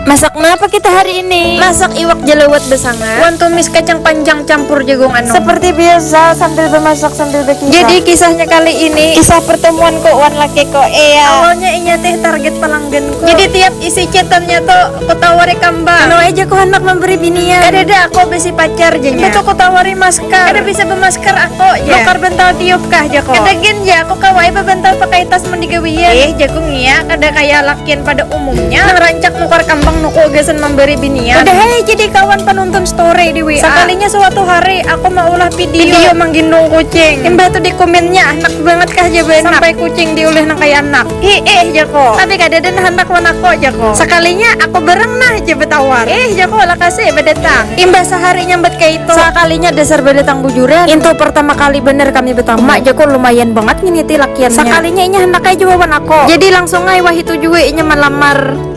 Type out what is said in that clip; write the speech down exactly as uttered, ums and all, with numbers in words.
Masak napa kita hari ini? Masak iwak jelawat besangan. Wan tumis kacang panjang campur jagung anum. Seperti biasa, sambil bemasak sambil berkisah. Jadi kisahnya kali ini kisah pertemuanku wan lakiku. Iya. Awalnya inya teh target pelangganku. Jadi tiap isi chatannya tuh kutawari kambang. Anu aja ku handak memberi binian. Kadada, aku bisi pacar janya. Itu kutawari masker. Kada bisa bemasker aku ja. Nukar bantal tiup kah jaku. Kada gin ja, aku kawa ai babantal pakai tas mun digawian. Eh, jaku ngia, kada kaya lakian pada umumnya nang rancak nukar kambang nuku gasan mambari binian. Udah ai jadi kawan panuntun story di W A. Sakalinya suatu hari aku maulah video, video manggindung kucing. Imbah tu di komennya, "Handak bangat kah ja banak?" Sampai kucing diulih nang kaya anak. Hi, eh, jaku. Tapi kadada nang handak wan aku, jaku. Sakalinya aku barang nah ja batawar. Eh, jaku, lakasi badatang. Imbah sahari nyambat kaitu. Sakalinya dasar badatang bujuran. Intu pertama kali banar kami batamu. Mak, jaku, lumayan bangat nginiti lakiannya. Sakalinya inya handak ai jua wan aku. Jadi langsung ai wahitu jua inya malamar.